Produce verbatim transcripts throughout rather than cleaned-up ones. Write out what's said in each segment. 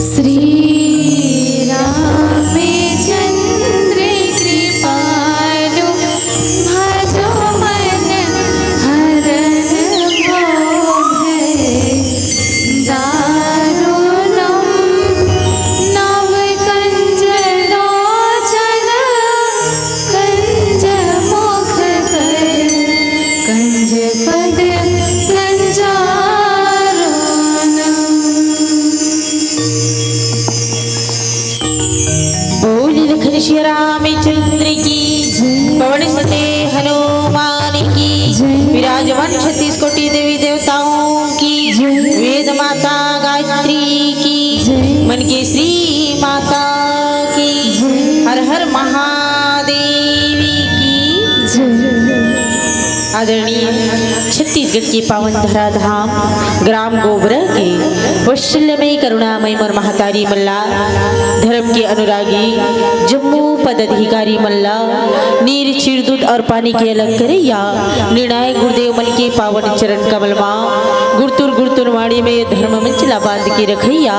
श्री रामचंद्र कृपालु भजो मन हरन भो भय। दारुणं नव कंज लोचन कंज मुख कर कंज पद कंजारुणं। बोल लखन श्री रामचंद्र की जय। पवन सुत हनुमान की जय। विराजमान छत्तीस कोटि देवी देवताओं की जय। वेद माता गायत्री की जय। मन के श्री माता की जय। हर हर महादेवी की जय। आदरणीय छत्तीसगढ़ के पावन धराधाम ग्राम गोबरा के वत्सल्यमय करुणामय मोर महतारी मन ला, धर्म के अनुरागी जम्मो पदाधिकारी मन ला, नीर चीर दूध और पानी के अलग करइया निर्णायक गुरुदेव मन के पावन चरण कमल मा गुरतुर गुरतुर वाणी में ये धर्म मंच ला बांध के रखइया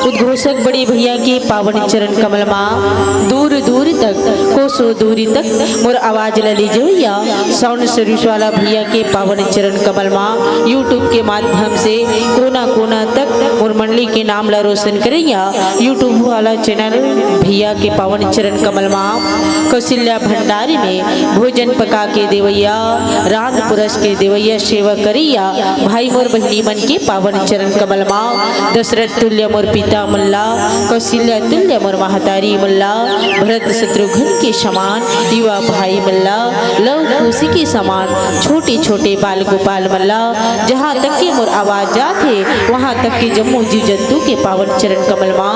उद्घोषक बड़े भैया के पावन चरण कमल मा दूर दूर तक, कोसों दूरी तक मोर आवाज ला ले जवइया साउंड सर्विस वाला भैया के पावन चरण कमल मा YouTube के माध्यम से कोना कोना तक मोर मंडली के नाम ला रोशन करैया YouTube वाला चैनल भैया के पावन चरण कमल मा कौशल्या भंडारी में भोजन पका के देवैया, रांध पुरस के देवैया, सेवा करैया भाई मोर बहिनी मन के पावन चरण कमल मा दशरथ तुल्य मोर पिता मन ला, कौशल्या तुल्य मोर महतारी मन ला, भरत शत्रुघ्न के समान युवा भाई मन ला, लव कुश के समान छोटे छोटे बाल गोपाल मन ला, जहाँ तक के मोर आवाज जात हे, वहाँ तक के जम्मो जीव जंतु के पावन चरण कमल मा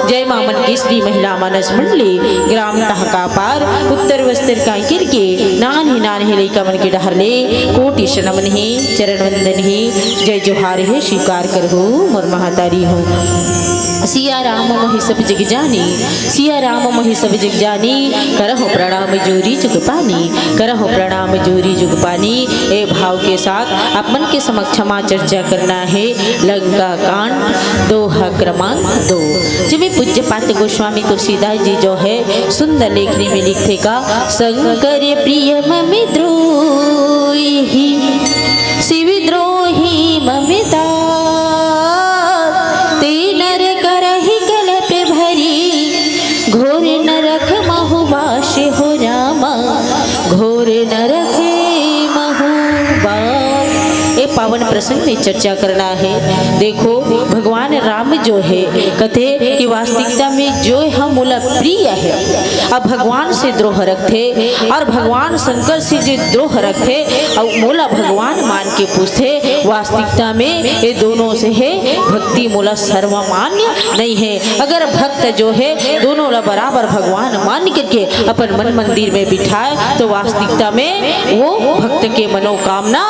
जय माँ मंगेशरी महिला मानस मंडली, ग्राम तहका पार, उत्तर बस्तर कांकेर के नान्हे नान्हे लइका मन के डहर ले कोटि से नमन हे, चरण वंदन हे, जय जोहार हे, स्वीकार करहु मोर महतारी हो। सिया राम मोहि सब जग जानी, सिया राम मोहि सब जग जानी, करहु प्रणाम जोरी जुग पानी, करहु प्रणाम जोरी जुग पानी। ए भाव के साथ आप मन के समक्ष मा चर्चा करना हे लंका कांड दोहा क्रमांक दो, जिमे पूज्य पात गोस्वामी तुलसीदास जी जो है सुंदर लेखनी में लिखथे का, शंकर प्रिय मम द्रोही, शिव द्रोही मम दास, ते नर करहि कलप भरी, घोर नरक महु बास हो रामा, घोर नरक महु बास। ए पावन प्रसंग में चर्चा करना है। देखो, भगवान राम जो है, कथे कि वास्तविकता में जो हम मोला प्रिय है, अब भगवान से द्रोह रखथे और भगवान शंकर से जो द्रोह रखथे, अब मोला भगवान मान के पूछथे, वास्तविकता में ये दोनों से है भक्ति मोला सर्वमान्य नहीं है। अगर भक्त जो है दोनों ला बराबर भगवान मान करके अपन मन मंदिर में बिठाए, तो वास्तविकता में वो भक्त के मनोकामना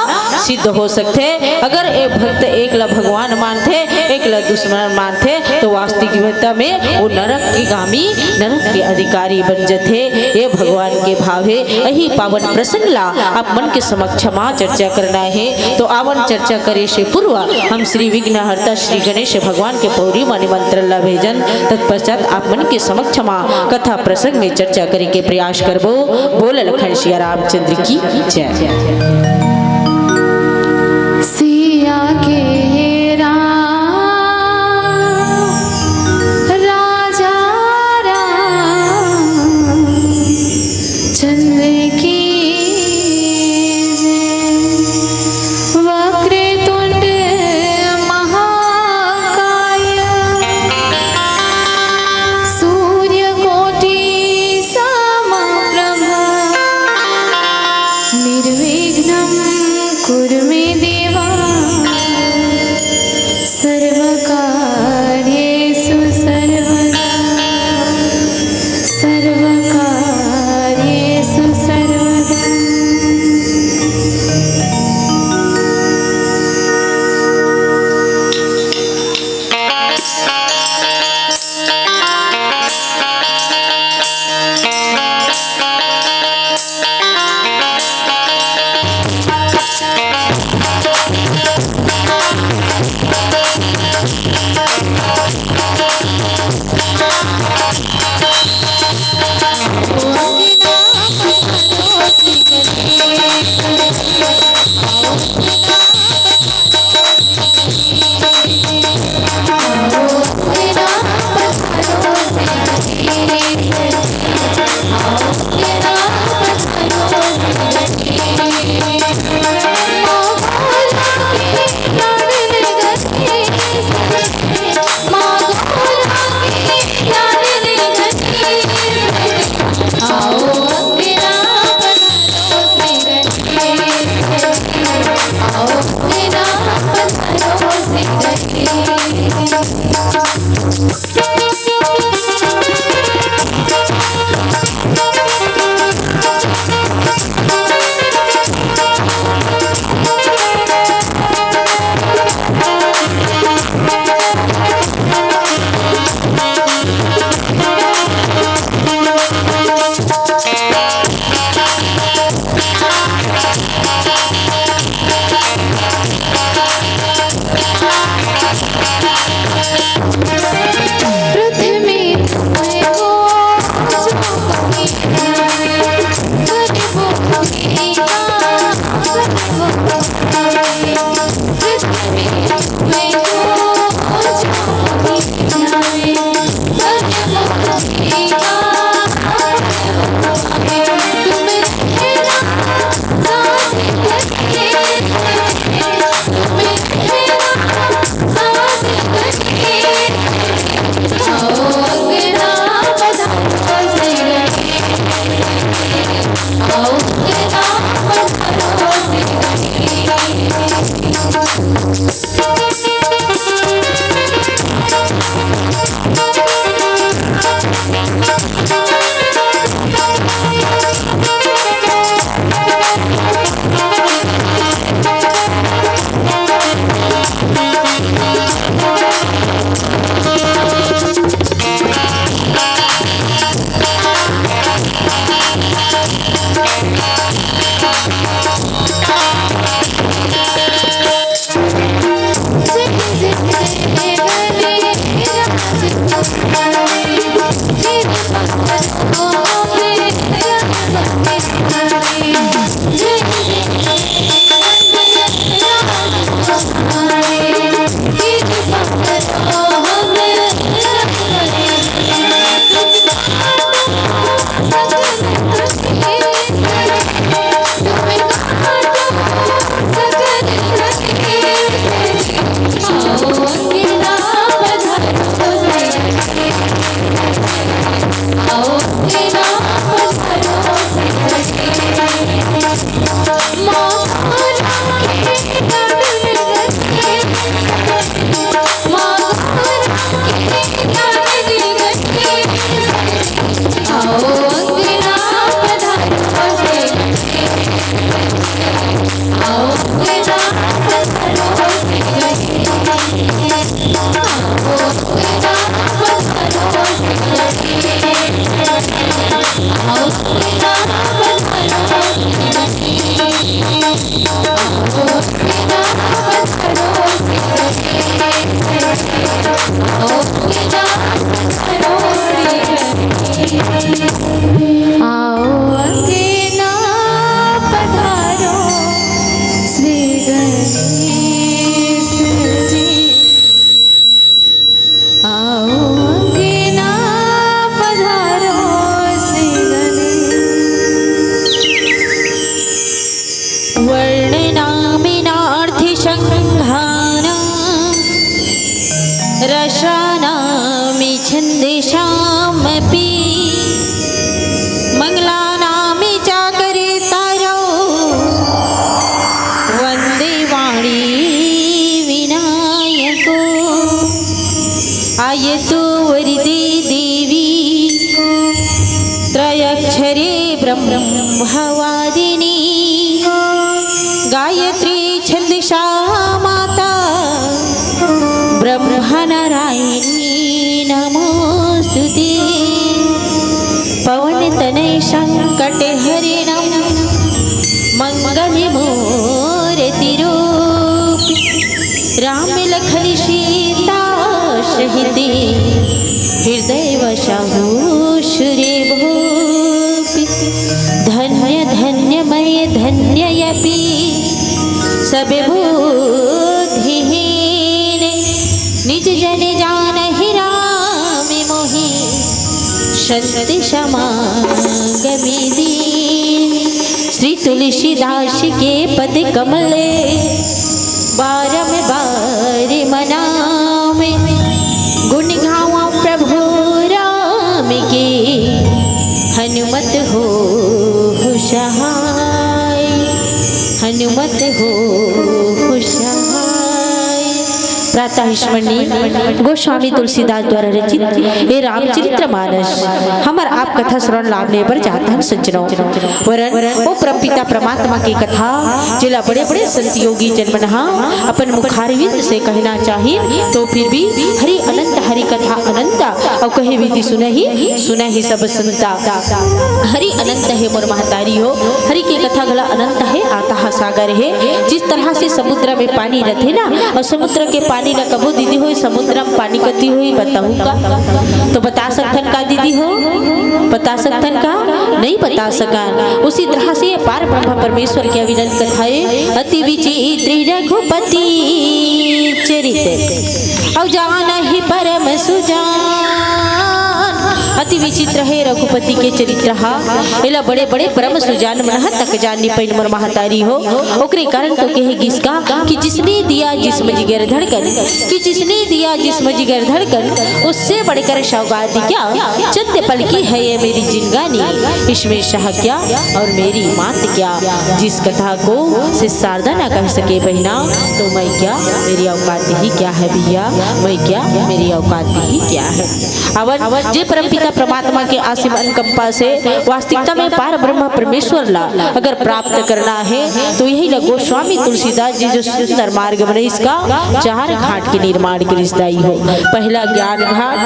सिद्ध हो सकथे। अगर ए भक्त एक ला भगवान मानथे, एक ला दुश्मन मानथे, तो वास्तविकता में वो नरक के गामी, नरक के अधिकारी बन जथे। ये भगवान के भाव हे। यही पावन प्रसंग ला आप मन के समक्ष मा चर्चा करना हे। तो आवन चर्चा करे से पूर्व हम श्री विघ्नहर्ता श्री गणेश भगवान के पौरी मा निमंत्रण ला भेजन। तत्पश्चात आप मन के समक्ष मा कथा प्रसंग में चर्चा करे के प्रयास करबो। बोल लखन सिया रामचंद्र की जय। सिया के राम, राजा राम चंद्र की जय। वक्रतुंड महाकाय, सूर्यकोटि समप्रभा, निर्विघ्नं कुरु मे देवा, सर्वकार्येषु सर्वदा, सर्वकार्येषु सर्वदा। आओ अंगना पधारो श्री गणेश जी। आओ अंगना पधारो श्री गणेश। वर्णनामिनार्थिसङ्घानां रसानामि छन्दांसि मपि। मङ्गलानामि चाकर्तारौ वन्दे वाणी विनायकौ। आयतु वरदे देवी त्रयक्षरे ब्रह्मवादिनी। गायत्री छन्दसा माता ब्रह्मा नारायणी नमोऽस्तु ते। पवन तनय संकट हरणं मङ्गल मूरति रूप। राम लखन सीता सहित हृदय बसहु सुर भूप। धन्य धन्य मैं धन्य अपि सब बुद्धिहीन। निज जन जानहि राम मोहि संत समागम दीन। श्री तुलसीदास के पद कमल बारंबार मनावे। गुण गावा प्रभु राम के हनुमत होहु सहाय। हनुमत होहु सहाय। प्रातः स्मरणीय गोस्वामी तुलसीदास द्वारा रचित ये रामचरित्र मानस हमर आप कथा श्रवण लाभ ले बर जात हन सज्जनों। वरन वो परमपिता परमात्मा के कथा, जेला बड़े बड़े संत योगी जन मन ह अपन मुखारविंद से कहना चाही, तो फिर भी हरि अनंत, हरि कथा अनंत, अउ कहे विधि सुनहि, सुनहि सब संत। हरि अनंत हे मोर महतारी हो, हरि के कथा घला अनंत हे, अथाह सागर हे। जिस तरह से समुद्र में पानी रथे ना, अउ समुद्र के पानी ला कभू दीदी हो, समुद्र में पानी कति होही बताहू का? तो बता सकथन का दीदी हो? बता सकथन का? नहीं बता सकन। उसी तरह से ये पार ब्रह्म परमेश्वर के अविरल कथा हे, अति विचित्र रघुपति चरित, अउ जानहि परम सुजान। अति विचित्र हे रघुपति के चरित्र हा, एला बड़े बड़े परम सुजान मन ह तक जान नि पाइन मोर महतारी हो। ओकरे कारण तो कहे गिस का कि जिसने दिया जिस्म जिगर धड़कन, कि जिसने दिया जिस्म जिगर धड़कन, उससे बढ़कर सौगात क्या? चंद पल की है ये मेरी जिंदगानी, इसमें शाह क्या और मेरी मात क्या? जिस कथा को से शारदा ना कह सके बहिना, तो मैं क्या, मेरी औकात ही क्या है भैया, मैं क्या, मेरी औकात ही क्या है। अवन जे परमपिता परमात्मा के असीम अनुकंपा से वास्तविकता में पार ब्रह्म परमेश्वर ला अगर प्राप्त करना है, तो यही ला गोस्वामी तुलसीदास जी जो सुंदर मार्ग बनाइस का, चार घाट के निर्माण करिस दाई हो। पहला ज्ञान घाट,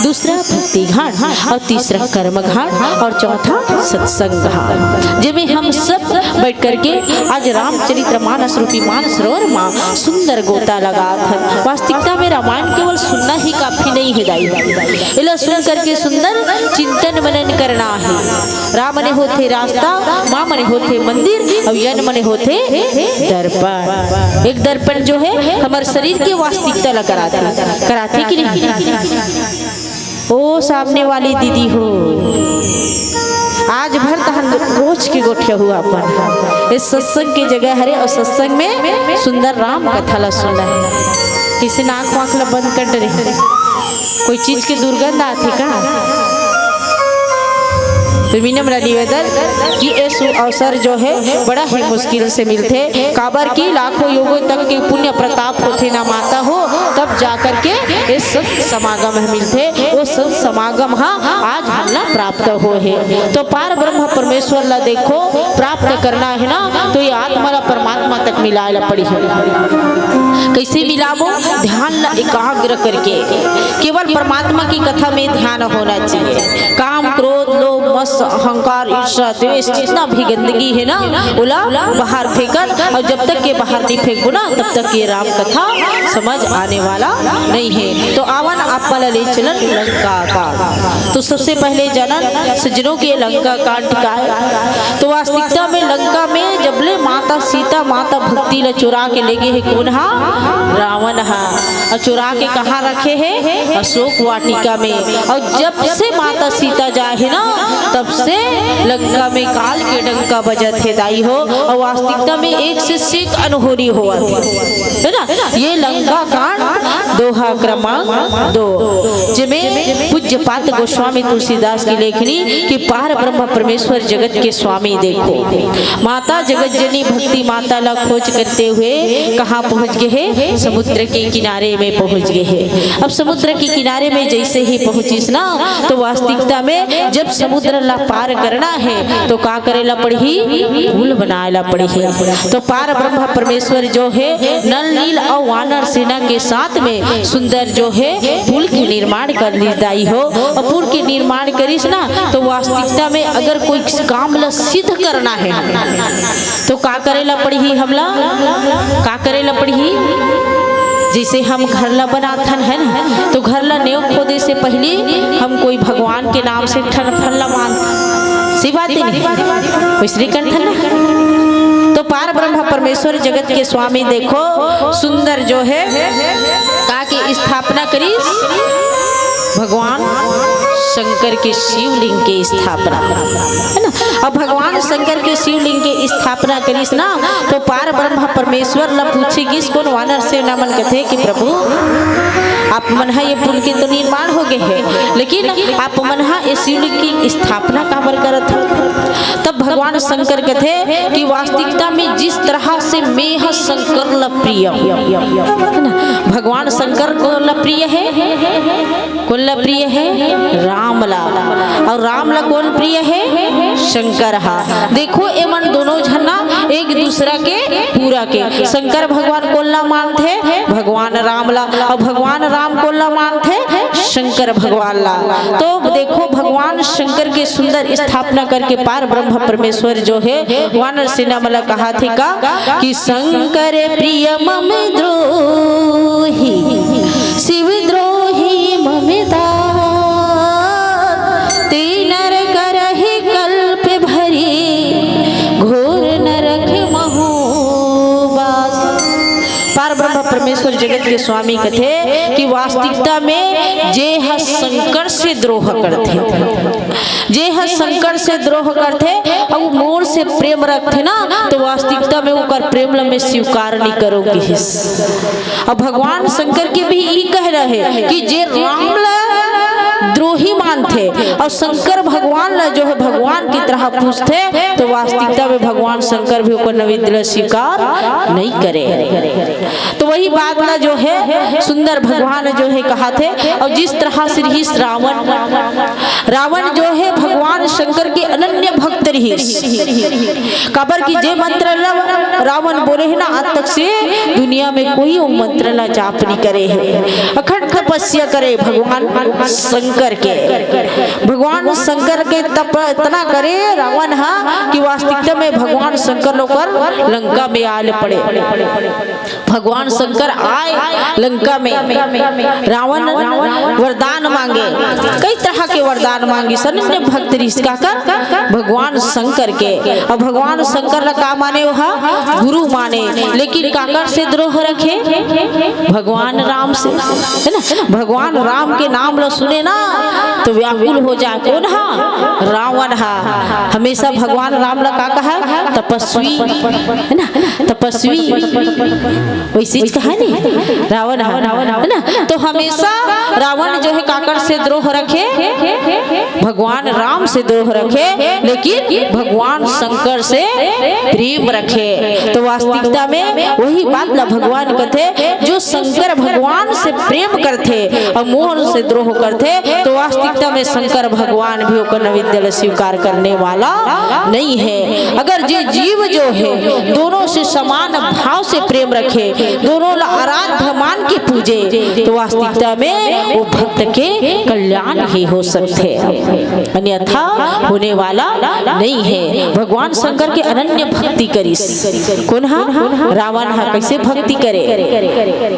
दूसरा भक्ति घाट और तीसरा कर्म घाट और चौथा सत्संग घाट, जेमे हम सब बैठ करके आज रामचरित्र मानस रूपी मानसरोवर मा सुंदर गोता लगात हन। वास्तविकता में रामायण केवल सुनना ही काफी नहीं है दाई, एला सुन करके सुंदर चिंतन मनन करना है। रा मने होथे रास्ता, म मने होथे मंदिर, अउ एन मने होथे दर्पण। एक दर्पण जो है हमर शरीर के वास्तविकता ला कराथे, कराथे कि नहीं? ओ सामने वाली दीदी हो, आज भर तहन रोज के गोठिया हुआ अपन। इस सत्संग के जगह हरे अउ सत्संग में सुंदर राम कथा ला सुनना है। किसी नाक वाक ला बंद कर डरे, कोई चीज के दुर्गंध आथे का? तो विनम्र निवेदन कि ये सु अवसर जो है बड़ा ही मुश्किल से मिलथे, काबर कि लाखों युगों तक के पुण्य प्रताप होथे ना माता हो, तब जाकर के ये संत समागम ह मिलथे। वो संत समागम हा आज हमला प्राप्त हो हे। तो पार ब्रह्म परमेश्वर ला देखो, प्राप्त करना है ना, तो ये आत्मा ला परमात्मा तक मिलाए ला पड़ी है। कैसे मिलाबो? ध्यान ला एकाग्र करके, केवल परमात्मा की कथा में ध्यान होना चाहिए। काम, क्रोध, लोभ, अहंकार, ईर्ष्या, द्वेष, जितना भी गंदगी हे ना, ओला बाहर फेंकत। अउ जब तक के बाहर नहीं फेंकबो ना, तब तक ये राम कथा समझ आने वाला नहीं हे। तो आवन आप मन ला ले चलन लंका कांड। तो सबसे पहले जानन सज्जनों के लंका कांड का हे। तो वास्तविकता में लंका में जबले माता सीता माता भक्ति ला चुरा के ले गे हे कोन हा? रावण हा। अउ चुरा के कहाँ रखे हे? अशोक वाटिका में। अउ जब से माता सीता जाए हे ना, तब से लंका में काल के डंका बजत हे दाई हो। अउ वास्तविकता में एक से सीख अनहोनी होवत हे, है ना? ये लंका कांड दोहा क्रमांक दो, जेमे पूज्य पाद गोस्वामी तुलसीदास की लेखनी कि पार ब्रह्म परमेश्वर जगत के स्वामी। देखो, माता जगत जननी भक्ति माता ला खोज करते हुए कहाँ पहुँच गे हे? समुद्र के किनारे में पहुँच गे हे। अब समुद्र के किनारे में जैसे ही पहुँचिस ना, तो वास्तविकता में जब समुद्र ला पार करना हे, तो का करे ला पड़ही? पुल बनाए ला पड़ही। तो पार ब्रह्म परमेश्वर जो हे, नल नील अउ वानर सेना के साथ में सुंदर जो हे, पुल के निर्माण कर ली दाई हो। अउ पुल के निर्माण करिस ना, तो वास्तविकता में अगर कोई काम ला सिद्ध करना हे, तो का करे ला पड़ही हमला? का करे ला पड़ही? जैसे हम घर ला बनाथन, है ना, तो घर ला नेव खोदे से पहली हम कोई भगवान के नाम से ठन फन ला मान, सही बात हे नहीं? वैसने करथन ना। तो पार ब्रह्म परमेश्वर जगत के स्वामी देखो, सुंदर जो हे, का के स्थापना करिस? भगवान शंकर के शिवलिंग के स्थापना, है ना? अब भगवान शंकर के शिवलिंग के स्थापना करिस ना, तो पार ब्रह्म परमेश्वर ला पूछे गिस कोन? वानर सेना मन कथे कि प्रभु, आप मन हा ये पुल के तो निर्माण हो गे हे, लेकिन आप मन हा ये शिवलिंग की स्थापना काबर करत हो? तब भगवान शंकर कथे कि वास्तविकता में जिस तरह से मैं ह शंकर ला प्रिय हूँ, है ना? भगवान शंकर कोन ला प्रिय हे? कोन ला प्रिय हे? राम ला। अउ राम ला कोन प्रिय हे? शंकर हा। देखो, एमन दोनों झन ना एक दूसरा के पूरक हे। शंकर भगवान कोन ला मानथे? भगवान राम ला। अउ भगवान राम कोन ला मानथे? शंकर भगवान ला। तो देखो, भगवान शंकर के सुंदर स्थापना करके पार ब्रह्म परमेश्वर जो हे, वानर सेना मन ला कहाथे का कि शंकर प्रिय मम द्रोही, शिव द्रोही मम दास। ते नर करहि कल्प भरि, घोर नरक महोबास। पार ब्रह्म परमेश्वर जगत के स्वामी कथे कि वास्तविकता में जे ह शंकर से द्रोह करथे, जे ह शंकर से द्रोह करथे अउ मोर से प्रेम रखथे ना, तो वास्तविकता में ओकर प्रेम ल मैं स्वीकार नहीं करों, किहिस। अब भगवान शंकर के भी ई कहना हे कि जे राम ला द्रोही मानथे अउ शंकर भगवान ला जो हे भगवान की तरह पूजथे, तो वास्तविकता में भगवान शंकर भी ओकर नैवेद्य ला स्वीकार नहीं करे। तो वही बात ला जो हे सुंदर भगवान जो हे कहाथे। अउ जिस तरह से रिहिस रावण, रावण जो हे भगवान शंकर के अनन्य भक्त रिहिस, काबर कि जे मंत्र ला रावण बोले हे ना, आज तक से दुनिया में कोई वो मंत्र ला जाप नहीं करे हे। अखंड तपस्या करे भगवान शंकर के, भगवान शंकर के तप इतना करे रावण हा कि वास्तविकता में भगवान शंकर ला ओकर लंका में आए ल पड़े। भगवान शंकर आए लंका में, रावण वरदान मांगे, कई तरह के वरदान मांगे, अनन्य भक्त रिहिस काकर? भगवान शंकर के। अब भगवान शंकर ला का माने? ओहा गुरु माने, लेकिन काकर से द्रोह रखे? भगवान राम से, है ना? भगवान राम के नाम ला सुने ना तो व्याकुल हो जाए। कोन हा? रावण हा। हमेशा भगवान राम ला का कहा? तपस्वी, है ना? तपस्वी। वैसे ही कहा नहीं रावण हा, है ना? तो हमेशा रावण जो हे काकर से द्रोह रखे? भगवान राम से द्रोह रखे, लेकिन भगवान शंकर से प्रेम रखे। तो वास्तविकता में वही बात ला भगवान कथे, जो शंकर भगवान से प्रेम करथे अउ मोर से द्रोह करथे, तो वास्तविकता में शंकर भगवान भी ओकर नैवेद्य ला स्वीकार करने वाला नहीं हे। अगर जे जीव जो हे दोनों से समान भाव से प्रेम रखे, दोनों ला आराध्य मान के पूजे, तो वास्तविकता में वो भक्त के कल्याण ही हो सकथे, अन्यथा होने वाला नहीं है। भगवान शंकर के अनन्य भक्ति करिस। कोन हा? रावण हा। कैसे भक्ति करे?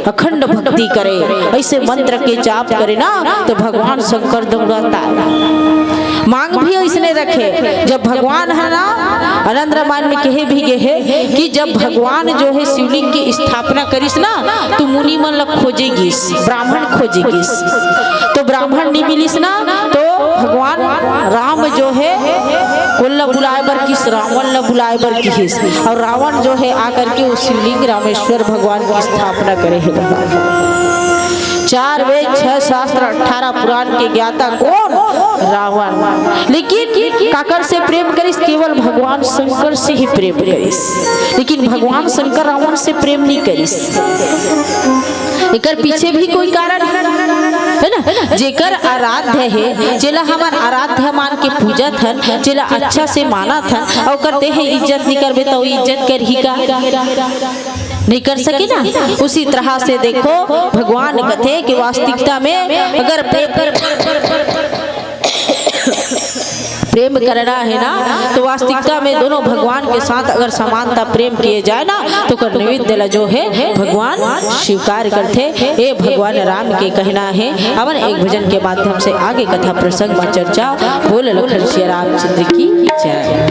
अखंड भक्ति करे। ऐसे मंत्र के जाप करे ना, तो भगवान शंकर दौड़ता। मांग भी ऐसने रखे। जब भगवान है ना, आनंद रामायण में कहे भी गए है कि जब भगवान जो है शिवलिंग की स्थापना करिस ना, तो मुनि मन ला खोजे गिस, ब्राह्मण खोजे गिस। तो ब्राह्मण नहीं मिलिस ना, तो भगवान राम जो है कोन ला बुलाए बर किस, रावण ला बुलाए बर किस। और रावण जो है आकर के उस शिवलिंग रामेश्वर भगवान की स्थापना करे है। चार वेद, छह शास्त्र, अठारह पुराण के ज्ञाता कोन? रावण। लेकिन काकर से प्रेम करिस? केवल भगवान शंकर से ही प्रेम करिस। लेकिन भगवान शंकर रावण से प्रेम नहीं करिस। एकर पीछे भी कोई कारण है ना? जेकर आराध्य है, जेला हमन आराध्य मान के पूजत हन, जेला अच्छा से मानत हन, अउ ओकर देहे इज्जत नहीं करबे, तो इज्जत करही का? नहीं कर सके ना। उसी तरह से देखो, भगवान कथे कि वास्तविकता में अगर प्रेम, प्रेम करना है ना, तो वास्तविकता में दोनों भगवान के साथ अगर समानता प्रेम किए जाए ना, तो ओकर निमित्त ला जो है भगवान स्वीकार करथे। ये भगवान राम के कहना है। अब एक भजन के माध्यम से आगे कथा प्रसंग में चर्चा। बोल लखन सिया रामचंद्र की जय।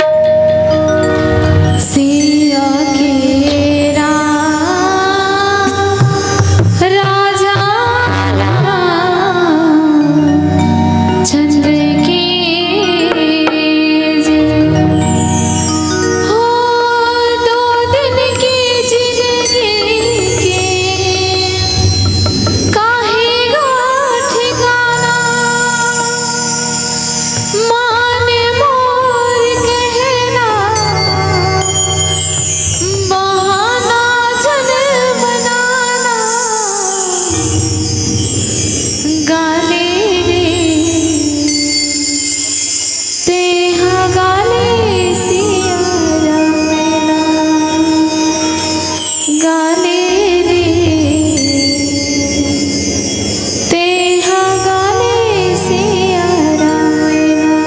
सिया के राम, राजा रामचंद्र की जय। हो दो दिन की जिंदगी के काहे गा ठिकाना, मान मोर कहना, बहाना जन बनाना। गाले रे, तेहा गाले सिया राम ला। गाले रे, तेहा गाले सिया राम ला।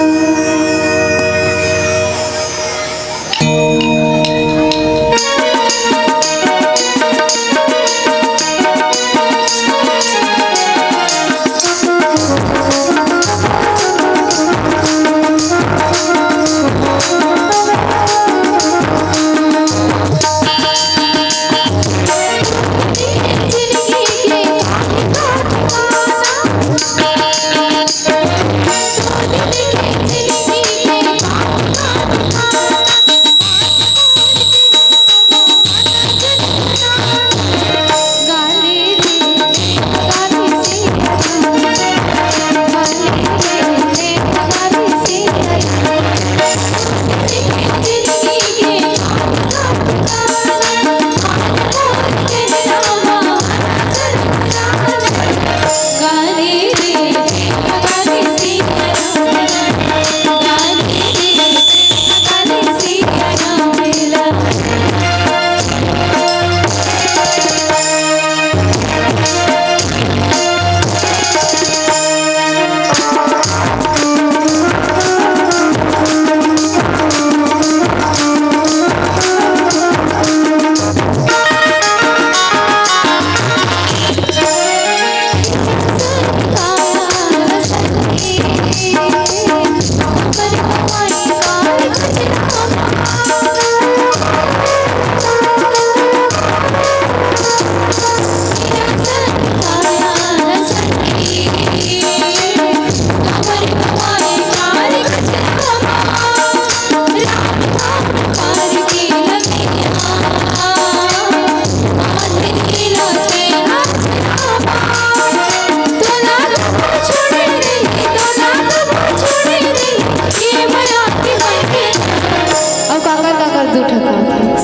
अउ काकर काकर दू ठका?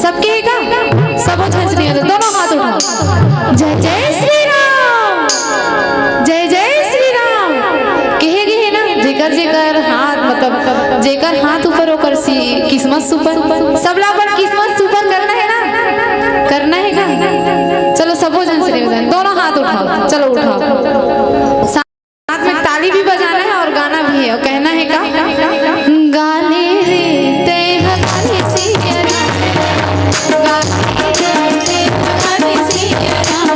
सबके हे का? सबो झन से नहीं होता, दोनों हाथ उठाओ। जय जय श्री राम, जय जय श्री राम। कहे गे हे ना, जेकर जेकर हाथ, मतलब जेकर हाथ ऊपर ओकर सी-, किस्मत सुपर। सबला अपन किस्मत सुपर करना हे ना, करना हे का? चलो सबो झन से नहीं होता, दोनों हाथ उठाओ, चलो उठाओ। साथ में ताली भी ये कहना है का? गाली रे ते गाली सिया राम, गाली रे ते गाली सिया राम।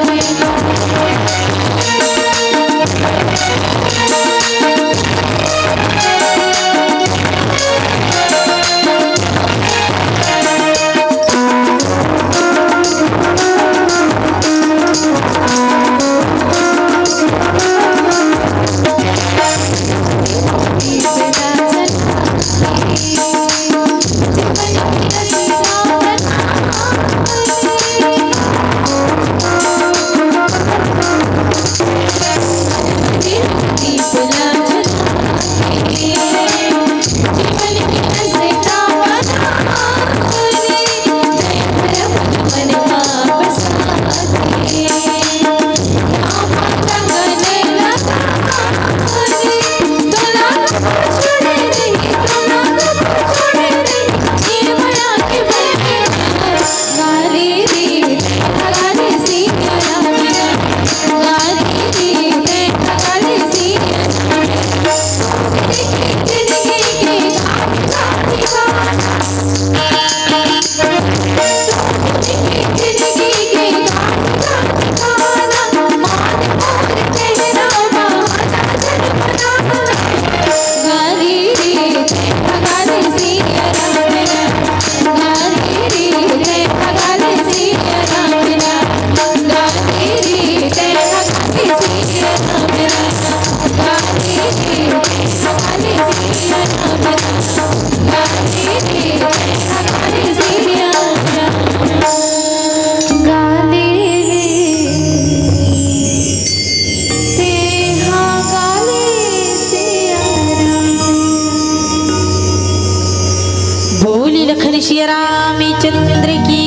बोली लखन सिया रामचंद्र की।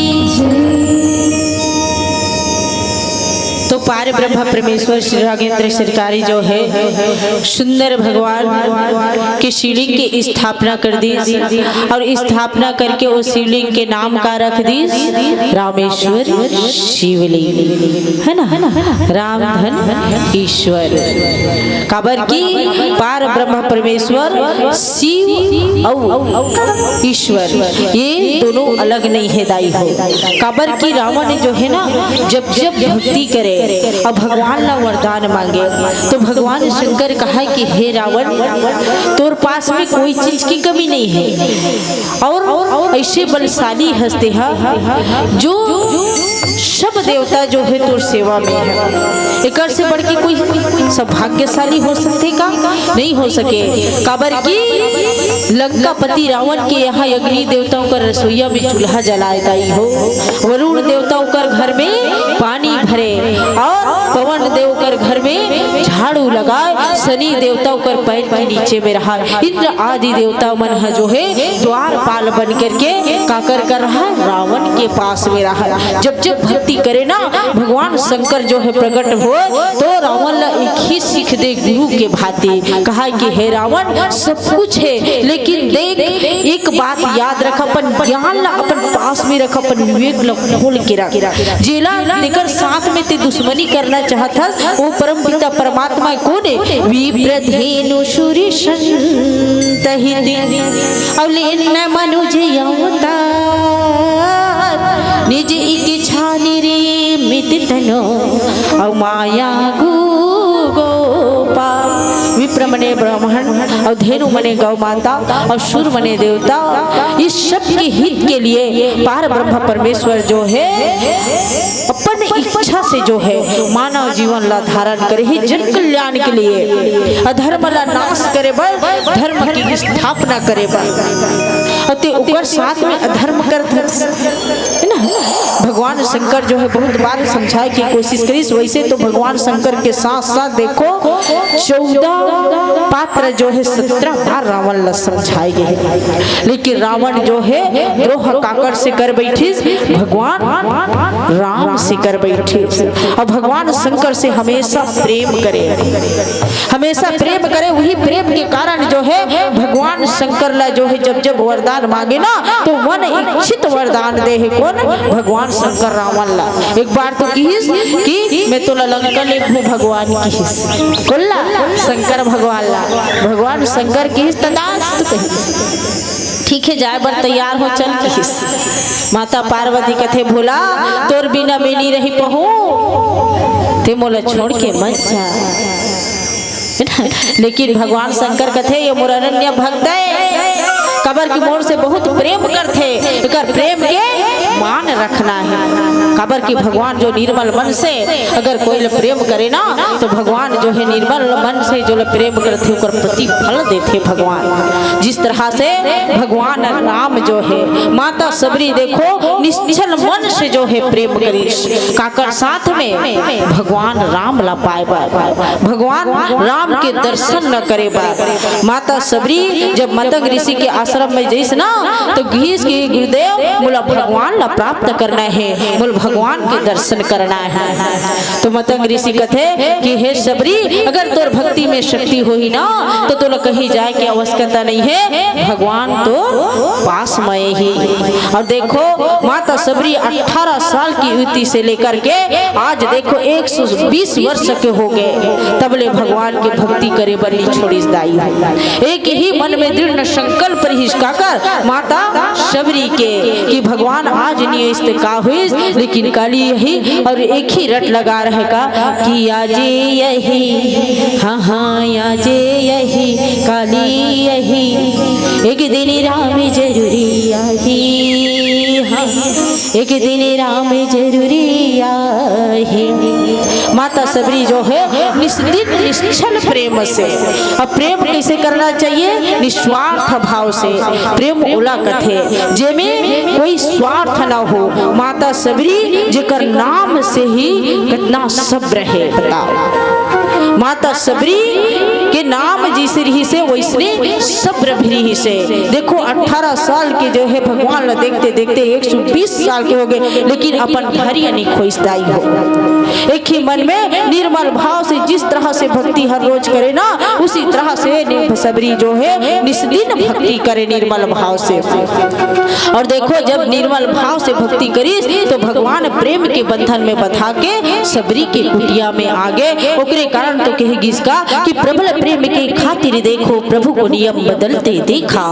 तो पार ब्रह्मा परमेश्वर श्री राघेंद्र सरकारी जो है सुंदर भगवान के शिवलिंग की स्थापना कर दी और स्थापना करके उस शिवलिंग के नाम का रख दी रामेश्वर शिवलिंग, है ना? राम धन ईश्वर। काबर की पार ब्रह्मा परमेश्वर शिव अउ ईश्वर, ये दोनों अलग नहीं है दाई हो। काबर की रावण जो है ना, जब जब भक्ति करे और भगवान ला वरदान मांगे, तो भगवान शंकर कहा कि हे रावण, तोर पास में कोई चीज की कमी नहीं है, और ऐसे बलशाली हस्ते हा जो सब देवता जो है तोर सेवा में है। एकर से बढ़ के कोई सौभाग्यशाली हो सकथे का? नहीं हो सके। काबर कि लंकापति रावण के यहाँ अग्नि देवता ओकर रसोइया में चूल्हा जलाए दाई हो, वरुण देवता ओकर घर में पानी भरे और पवन देव ओकर घर में झाड़ू लगाए, शनि देवता ओकर पैर के नीचे में रहा, इंद्र आदि देवता मन ह जो है द्वारपाल बन करके काकर कर रहा, रावण के पास में रहा। जब जब भक्ति करे ना, भगवान शंकर जो है प्रकट हो, तो रावण ला एक ही सीख दे गुरु के भांति, कहा कि हे रावण, सब कुछ है, लेकिन देख, एक बात याद रख, अपन ज्ञान ला अपन पास में रख, अपन विवेक ला खोल के रख। जेला तेकर साथ में ते दुश्मनी करना चाहत हस, वो परम पिता परमात्मा कोन है? विप्रधेनु सुरिसंतहित, अउ लेन मनुज अवतार, निज इच्छा निर्मित तनो, अउ माया गो गोपाल। विप्र मने ब्राह्मण, अउ धेनु मने गौ माता, अउ सुर मने देवता, इस सब के हित के लिए पार ब्रह्म परमेश्वर जो है अपन इच्छा से जो है मानव जीवन ला धारण करे ही जन कल्याण के लिए, अधर्म ला नाश करे बर, धर्म की स्थापना करे बर। अउ ते ओकर साथ में अधर्म करत हस, है ना? भगवान शंकर जो है बहुत बार समझाए की कोशिश करिस। वैसे तो भगवान शंकर के साथ साथ देखो, चौदह पात्र जो है सत्रह बार रावण ला समझाए गए हैं, लेकिन रावण जो है द्रोह काकर से कर बैठिस, भगवान राम से कर बैठिस। और भगवान शंकर से हमेशा प्रेम करे, हमेशा प्रेम करे। वही प्रेम के कारण जो है भगवान शंकर ला जो है जब जब वरदान मांगे ना, तो मन इच्छित वरदान दे है कोन? भगवान शंकर रावण ला। एक बार तो किहिस कि मैं तोला लंका ले दूं भगवान किहिस। कोन ला? शंकर भगवान ला। भगवान शंकर किहिस, "तथास्तु" कहिस। "ठीक हे, जाए बर तैयार हों, चल" किहिस। माता पार्वती कथे, "भोला, तोर बिना मैं नी रहि पहुं, तें मोला छोड़ के मत जा।" लेकिन भगवान शंकर कथे, "ये मोर अनन्य भक्त हे, काबर कि मोर से बहुत प्रेम करथे, एकर प्रेम के मान रखना हे।" काबर कि भगवान जो निर्मल मन से अगर कोई ला प्रेम करे ना, तो भगवान जो हे निर्मल मन से जो ला प्रेम करथे, ओकर प्रतिफल देथे भगवान। जिस तरह से भगवान राम जो हे, माता शबरी देखो निश्छल मन से जो हे प्रेम करिस, काकर साथ में? भगवान राम ला पाए बर, भगवान राम के दर्शन न करे बर। माता शबरी जब मतंग ऋषि के आश्रम में जइस ना, तो किहिस कि गुरुदेव, मोला भगवान ला प्राप्त करना हे, मोला भगवान के दर्शन करना हे। तो मतंग ऋषि कथे कि हे शबरी, अगर तोर भक्ति में शक्ति होही ना, तो तोला कहीं जाए के आवश्यकता नहीं हे, भगवान तो पास में ही। और देखो, माता शबरी अठारह साल की युवती से लेकर के आज देखो एक सौ बीस वर्ष के हो गए, तब ले भगवान के भक्ति करे बर नी छोड़िस दाई। एक ही मन में दृढ़ संकल्प रहिस, काकर? माता शबरी के, कि भगवान आज नी अइस ते का होइस, लेकिन काली यही और एक ही रट लगा रहे का कि आजे यही, हाँ, हाँ, आजे यही, काली यही, एक दिन राम जरूरी आही, हाँ, एक दिन राम जरूरी आही। माता शबरी जो हे निस्दिन निश्छल प्रेम से, अब प्रेम कैसे करना चाहिए? निस्वार्थ भाव से। प्रेम ओला कथे जेमे कोई स्वार्थ ना हो। माता शबरी जेकर नाम से ही कितना सब्र हे, बताओ। माता शबरी के नाम जइसे रहिस हे, वइसने सब्र भी रहिस हे। देखो, अठारह साल के जो हे भगवान ला देखते देखते एक सौ बीस साल के हो गए, लेकिन अपन धैर्य नी खोइस दाई हो। एक ही मन में निर्मल भाव से जिस तरह से भक्ति हर रोज करे ना, उसी तरह से नि-, शबरी जो हे निस्दिन भक्ति करे निर्मल भाव से। और देखो, जब निर्मल भाव से भक्ति करिस, तो भगवान प्रेम के बंधन में बंधा के शबरी के कुटिया में आ गए। ओकरे कारण तो कहे गिस का कि प्रबल प्रेम के खातिर देखो, प्रभु को नियम बदलते देखा।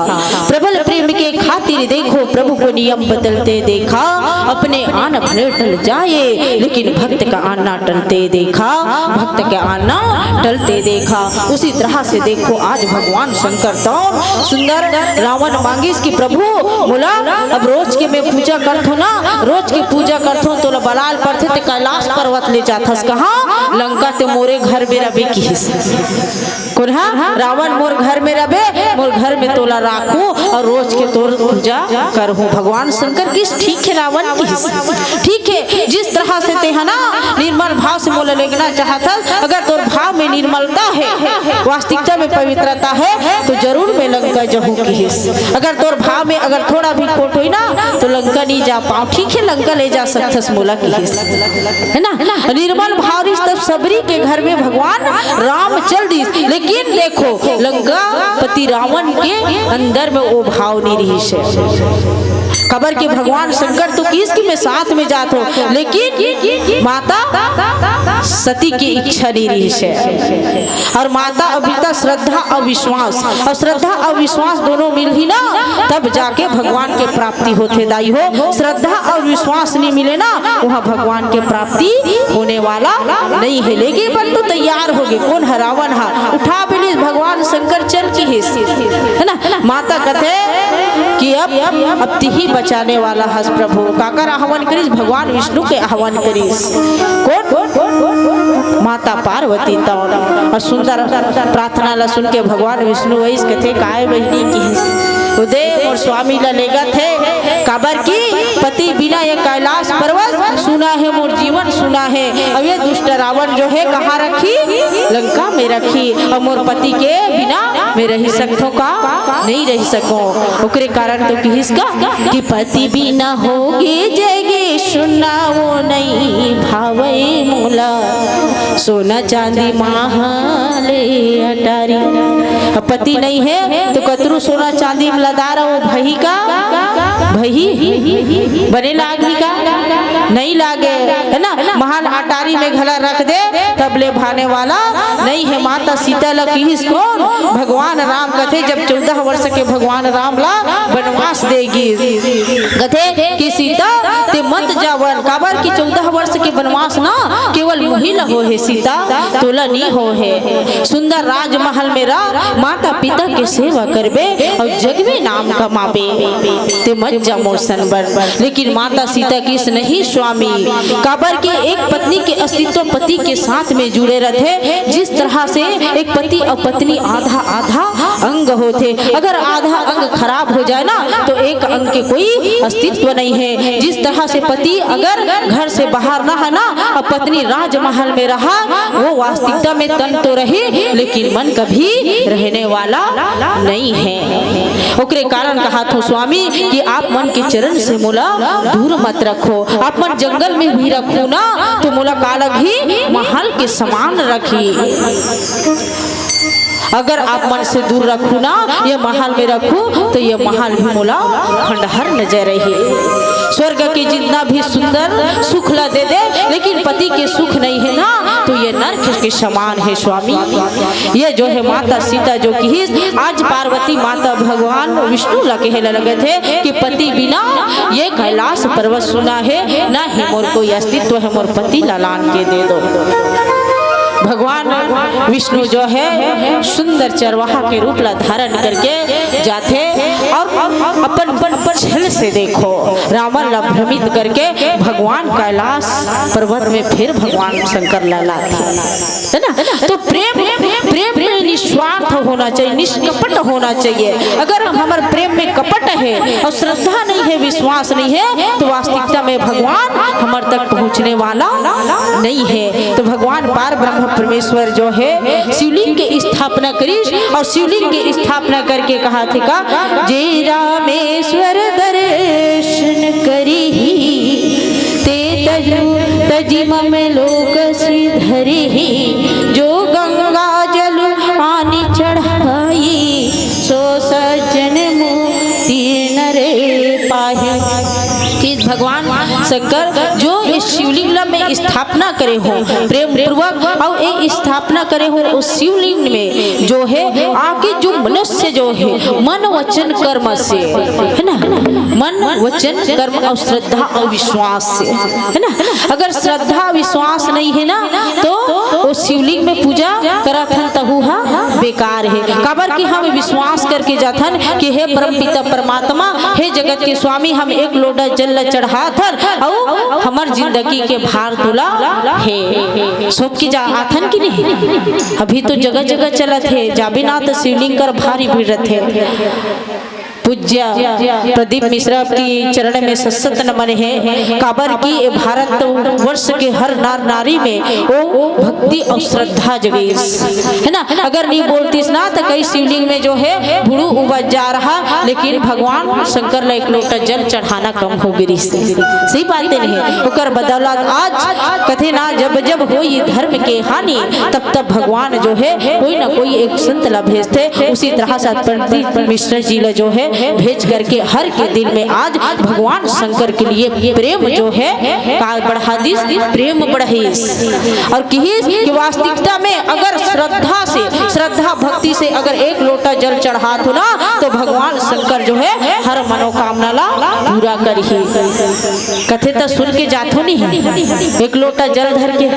प्रबल प्रेम के खातिर देखो, प्रभु को नियम बदलते देखा। अपने आन भले टल जाए, लेकिन भक्त का आना टलते देखा, भक्त का आना टलते देखा। उसी तरह से देखो, आज भगवान शंकर तो सुंदर रावण मांगिस कि प्रभु, मोला अब रोज के मैं पूजा करथों ना, रोज के पूजा करथों, तोला बलाल परथे ते कैलाश पर्वत ले जाथस कहाँ? लंका ते मोरे घर में रबे किहिस। कोन हा? रावण मोर घर में रबे, मोर घर में तोला राखूं और रोज के तोर पूजा करहूं। भगवान शंकर किहिस, ठीक हे रावण किहिस, ठीक हे, जिस तरह से तें हा ना निर्मल भाव से मोला लेगना चाहत हस, अगर तोर भाव में निर्मलता हे, वास्तविकता में पवित्रता हे, तो जरूर मैं लंका जहूं किहिस। अगर तोर भाव में अगर थोड़ा भी खोट होई ना, तो लंका नहीं जा पाऊं। ठीक हे, लंका ले जा सकथस मोला किहिस, है ना? निर्मल भाव रहिस तब शबरी के घर में भगवान राम चल दिस, लेकिन देखो, लंकापति रावण के अंदर में वो भाव नहीं रहिस हे। काबर के भगवान शंकर तो किहिस कि मैं साथ में जात हों, लेकिन माता सती के इच्छा नहीं रहिस हे। और माता अभी तक श्रद्धा और विश्वास, और श्रद्धा और विश्वास दोनों मिलही ना, तब जाके भगवान के प्राप्ति होथे दाई हो। श्रद्धा और विश्वास नहीं मिले ना, वहाँ भगवान के प्राप्ति होने वाला नहीं हे। लेगे बर तो तैयार होगे, कोन हा? रावण हा। उठा भी लिस भगवान शंकर चल किहिस, है ना? माता कथे कि अब, अब तिही बचाने वाला हस प्रभु। काकर आह्वान करिस? भगवान विष्णु के आह्वान करिस। कोन? माता पार्वती तौन। और सुंदर प्रार्थना ला सुन के भगवान विष्णु वइस कथे, "काय बहिनी?" किहिस, "ओ दे मोर स्वामी ला लेगत हे, काबर कि पति बिना ये कैलाश पर्वत सुना हे, मोर जीवन सुना हे। अब ये दुष्ट रावण जो हे कहाँ रखी? लंका में रखी। अब मोर पति के बिना मैं रहि सकथों का? नहीं रहि सकों।" ओकरे कारण तो किहिस का कि पति बिना होगे जगे सुना, वो नहीं भावे मोला सोना चांदी मांग ले अटारी। अब पति नहीं है तो कतरू सोना चांदी में लदा रहो, भई का भई बने लागही का? नहीं लागे, है ना? महल अटारी में घला रख दे, तब ले भाने वाला नहीं है। माता सीता ला किहिस कोन? भगवान राम। कथे जब चौदह वर्ष के भगवान राम ला वनवास दे गिस, कथे कि सीता ते मत जा वन, काबर कि चौदह वर्ष के वनवास ना केवल मुही ला हो हे सीता, तोला नी हो हे। सुंदर राजमहल में रह, माता पिता के सेवा करबे अउ जगबे नाम कमाबे, ते मत जा मोर सन बर। लेकिन माता सीता किहिस नहीं स्वामी, काबर कि एक पत्नी के अस्तित्व पति के साथ में जुड़े रथे। जिस तरह से एक पति अउ पत्नी आधा आधा अंग होथे, अगर आधा अंग खराब हो जाए ना तो एक अंग के कोई अस्तित्व नहीं है। जिस तरह से पति अगर घर से बाहर ना है ना, अब पत्नी राजमहल में रहा, वो वास्तविकता में तन तो रही लेकिन मन कभी रहने वाला नहीं है। ओकरे कारण कहात हूँ स्वामी कि आप मन के चरण से मोला दूर मत रखो। आप मन जंगल में भी रखो ना तो मोला का लगही? महल के समान रखी। अगर आप मन से दूर रखू ना, ये महल में रखू तो ये महल भी मोला खंडहर नजर रही। स्वर्ग के जितना भी सुंदर सुख ला दे दे, लेकिन पति के सुख नहीं है ना तो ये नरक के समान है स्वामी। ये जो है माता सीता जो किहिस, आज पार्वती माता भगवान विष्णु ला कहे लगत है कि पति बिना ये कैलाश पर्वत सुना है, ना ही मोर कोई अस्तित्व है, मोर पति ला लान के दे दो। भगवान विष्णु जो है सुंदर चरवाहा के रूप ला धारण करके जाथे और अपन छल से देखो रावण ला भ्रमित करके भगवान कैलाश पर्वत में फिर भगवान शंकर ला लाथे, है ना? तो प्रेम, प्रेम में निस्वार्थ होना चाहिए, निष्कपट होना चाहिए। अगर हमर प्रेम में कपट है और श्रद्धा नहीं है, विश्वास नहीं है, तो वास्तविकता में भगवान हमर तक पहुँचने वाला नहीं है। तो भगवान पार ब्रह्म परमेश्वर जो है शिवलिंग के स्थापना करिस और शिवलिंग के स्थापना करके कहाथे का, जे रामेश्वर दर्शन करिही, ते तजु तजि मम लोक सिधरिही। जो गंगा जल आनि चढ़ाई, सो सज्जन मुक्ति नर पाही। कि भगवान शंकर जो इस शिवलिंग ला में स्थापना करे हो प्रेम पूर्वक, और एक स्थापना करे हो उस शिवलिंग में जो है आके जो मनुष्य जो है मन वचन कर्म से, है ना, मन वचन कर्म और श्रद्धा और विश्वास से, है ना। अगर श्रद्धा विश्वास नहीं है ना तो वो शिवलिंग में पूजा करत हन तहू हा बेकार है। काबर कि हम विश्वास करके जाथन कि हे परमपिता परमात्मा, हे जगत के स्वामी, हम एक लोटा जल ला चढ़ाथन अउ हमर जिंदगी के भार तोला हे सौंप के जा आथन कि नहीं। अभी तो जगह जगह चलत हे, जाबे ना तो शिवलिंग कर भारी भीड़ रथे। पूज्य प्रदीप मिश्रा की चरण में सशत नमन है। काबर कि ये भारत वर्ष के हर नार नारी में वो भक्ति और श्रद्धा जगीस, है ना। अगर नहीं बोलतीस ना तो कई शिवलिंग में जो है बुड़ू उबज जा रहा, लेकिन भगवान शंकर ला एक लोटा जल चढ़ाना कम हो गिरी। सही बात नहीं है। ओकर बदौलत आज कथे ना, जब जब होई धर्म के हानि, तब तब भगवान जो है कोई ना कोई एक संत ला भेजथे। उसी तरह से प्रदीप मिश्रा जी ला जो है भेज करके हर के दिल में आज भगवान शंकर के लिए प्रेम जो है का बढ़ा दिस, प्रेम बढ़ाइस। और किहिस कि वास्तविकता में अगर श्रद्धा से, श्रद्धा भक्ति से अगर एक लोटा जल चढ़ात हो ना तो भगवान शंकर जो है हर मनोकामना ला पूरा करही। कथे त सुन के जाथो नहीं, एक लोटा जल धर के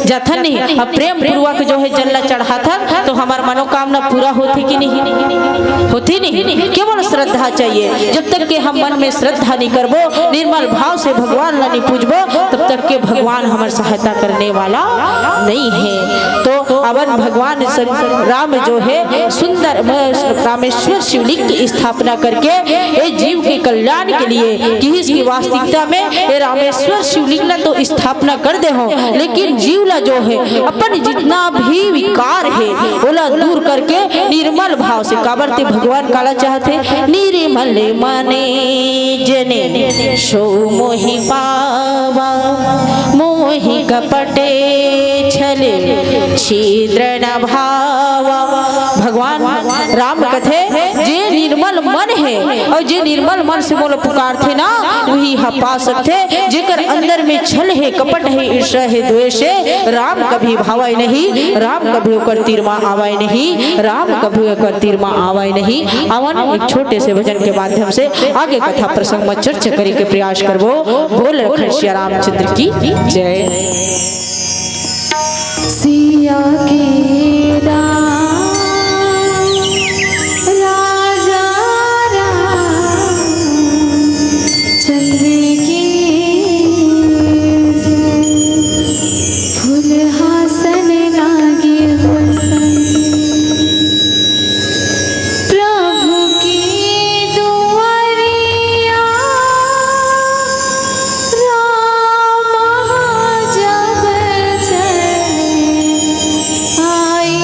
जाथन नहीं। अब प्रेम पूर्वक जो है जल ला चढ़ाथन तो हमार मनोकामना पूरा होथे कि नहीं? होथे नहीं। केवल श्रद्धा चाहिए। जब तक के हम मन में श्रद्धा नहीं करबो, निर्मल भाव से भगवान ला नहीं पूजबो, तब तक के भगवान हमार सहायता करने वाला नहीं है। तो अवन भगवान शं-, राम जो है सुंदर म-, रामेश्वर शिवलिंग की स्थापना करके ये जीव के कल्याण के लिए किहिस कि वास्तविकता में ये रामेश्वर शिवलिंग ना तो स्थापना कर दे हो, लेकिन जीव ला जो है अपन जितना भी विकार है ओला दूर करके निर्मल भाव से, काबर ते भगवान काला चाहथे, निर्मल मने जने सो मोहि पावा, मोहि कपटे छले छिद्र न भावा। भगवान राम कथे, जे निर्मल मन हे अउ जे निर्मल मन से मोला पुकारथे ना, उही ह पा सकथे। जेकर अंदर में छल हे, कपट हे, ईर्ष्या हे, द्वेष हे, राम कभी भावय नहीं, राम कभी ओकर तीर मा आवय नहीं, राम कभी ओकर तीर मा आवय नहीं। आवन एक छोटे से भजन के माध्यम से आगे कथा प्रसंग में चर्चा करे के प्रयास करबो। बोल लखन सिया रामचंद्र की जय। सिया के दाम राजा रामचंद्र की जय। फूल हासन लागे होसन प्रभु की दुआरिया। राम जब चले आई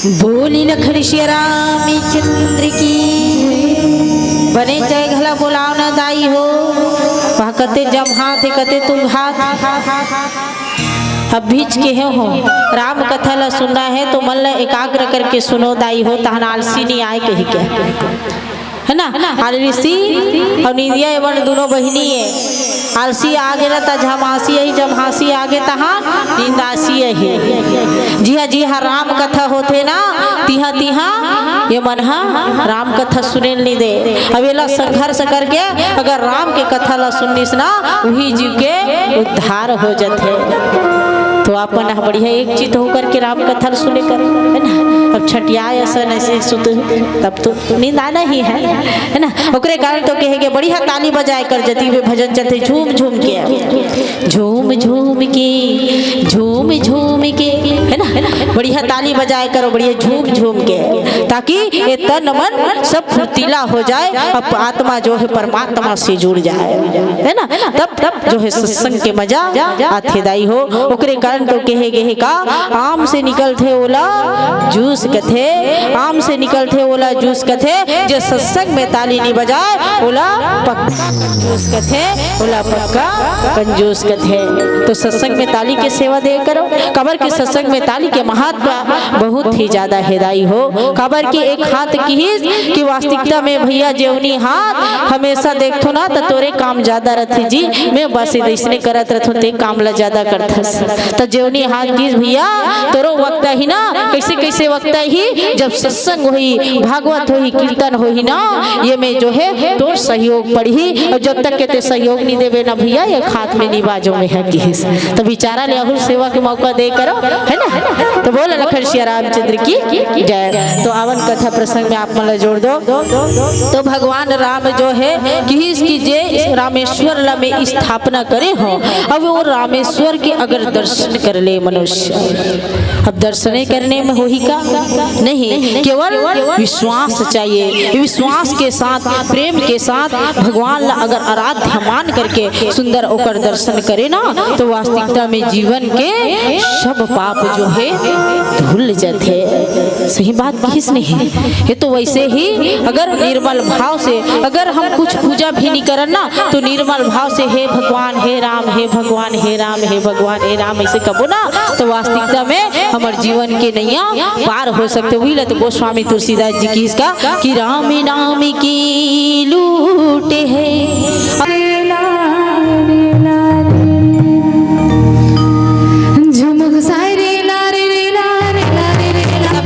बोली लखन सिया रामचंद्र की। बने जय घला बोलाव ना दाई हो। वह कते जम्हात हे, कते तुंघात। अब बीच के हे हो, राम कथा ला सुनना है तो मन ला एकाग्र करके सुनो दाई हो, तहन आलसी नहीं आए कही के। है ना? आलसी अउ निंदिया, ये मन दुनों बहिनी हे। आलसी आगे ना त झमासी अही, जम्हासी आगे तहां निंदासी अही। जिहां जिहां राम कथा होथे ना, तिहां तिहां ये मन हा राम कथा सुने ल नी दे। अब एला संघर्ष करके अगर राम के कथा ला सुननिस ना, उही जीव के उद्धार हो जथे। तो अपन ह बढ़िया एक चित होकर के राम कथा ल सुने कर, है ना? अब छटिया असन ऐसे सुत, तब तो नींद आना ही है, है ना? ओकरे कारण तो कहे के बढ़िया ताली बजाए कर, जती भी भजन चलते झूम झूम के, झूम झूम के, झूम झूम के, है ना? बढ़िया ताली बजाए करो, बढ़िया झूम झूम के, ताकि ये तन मन सब फुर्तीला हो जाए, अब आत्मा जो है परमात्मा से जुड़ जाए, है ना? तब तब जो है सत्संग के मजा आथे दाई हो। ओकरे कारण तो कहे गे हे का, आम से निकलथे ओला जूस कथे, आम से निकलथे ओला जूस कथे। जे सत्संग में ताली नी बजाए ओला पक्का कंजूस कथे, ओला पक्का कंजूस कथे। तो सत्संग में ताली के सेवा दे करो, काबर के सत्संग में ताली के महत्व बहुत ही ज्यादा हे दाई हो। काबर के एक हाथ किहिस कि वास्तविकता में भैया जेवनी हाथ हमेशा देखथो ना त तोरे काम ज्यादा रथे जी। मैं बस अइसने करत रथो, ते काम ला ज्यादा करथस। त जेवनी हाथ किहिस भैया, तोरो वक्ता ही ना, कैसे कैसे वक्ता ही, जब सत्संग होही, भागवत होही, कीर्तन होही ना, ये में जो है तोर सहयोग पड़ही। अउ जब तक के ते सहयोग नी देबे ना भैया, ये हाथ में नी बाजो में है किहिस। त बिचारा ले अहू सेवा के मौका दे करो, है ना? तो बोल लखन सिया रामचंद्र की जय। तो आवन कथा प्रसंग में आप मन ला जोड़ दो। तो भगवान राम जो है किहिस कि जे इस रामेश्वर ला में स्थापना करे हो, अब वो रामेश्वर के अगर दर्शन कर ले मनुष्य, अब दर्शने करने में होही का? नहीं, केवल विश्वास चाहिए। विश्वास के साथ, प्रेम के साथ भगवान ला अगर आराध्य मान करके सुंदर ओकर दर्शन करे ना, तो वास्तविकता में जीवन के सब पाप जो है धुल जाथे। सही बात किहिस नहीं? ये तो वैसे ही अगर निर्मल भाव से अगर हम कुछ पूजा भी नहीं करन ना, तो निर्मल भाव से हे भगवान, हे राम, हे भगवान, हे राम, हे भगवान, हे राम, ऐसे कबो ना, तो वास्तविकता में हमर जीवन के नैया पार हो सकथे। वही ला तो गोस्वामी तुलसीदास जी किहिस का कि राम नाम की लूट है। झुमुक सारे ला रे ला रे ला रे ला रे ला।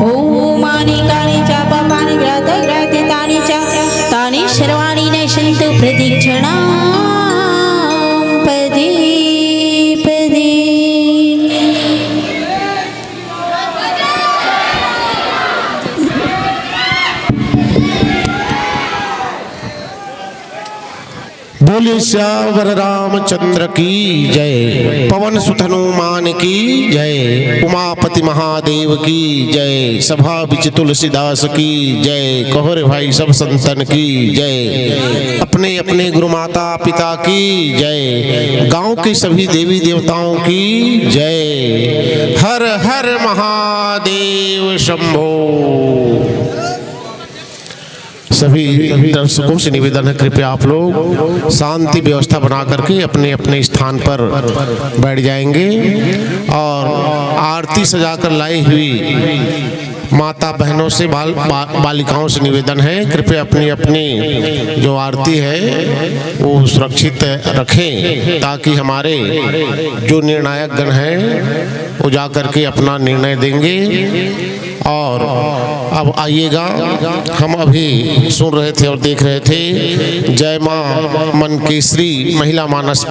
ओमानि कानि च पापानि ग्रहत ग्रहते तानि च तानि सर्वाणि नश्यन्तु प्रदीक्षणां पदे पदे। बोलिए सियावर रामचंद्र की जय, पवन सुत हनुमान की जय, उमापति महादेव की जय, सभा बिच तुलसीदास की जय। कहो रे भाई सब संतन की जय, अपने अपने गुरु माता पिता की जय, गांव के सभी देवी देवताओं की जय। हर हर महादेव शंभो। सभी दर्शकों से निवेदन है, कृपया आप लोग शांति व्यवस्था बना करके अपने अपने स्थान पर बैठ जाएंगे और आरती सजाकर लाई हुई माता बहनों से, बाल बा, बालिकाओं से निवेदन है, कृपया अपनी अपनी जो आरती है वो सुरक्षित रखें, ताकि हमारे जो निर्णायक गण हैं वो जा करके अपना निर्णय देंगे। और अब आइएगा, हम अभी सुन रहे थे और देख रहे थे जय माँ मन केसरी महिला मानस परिवार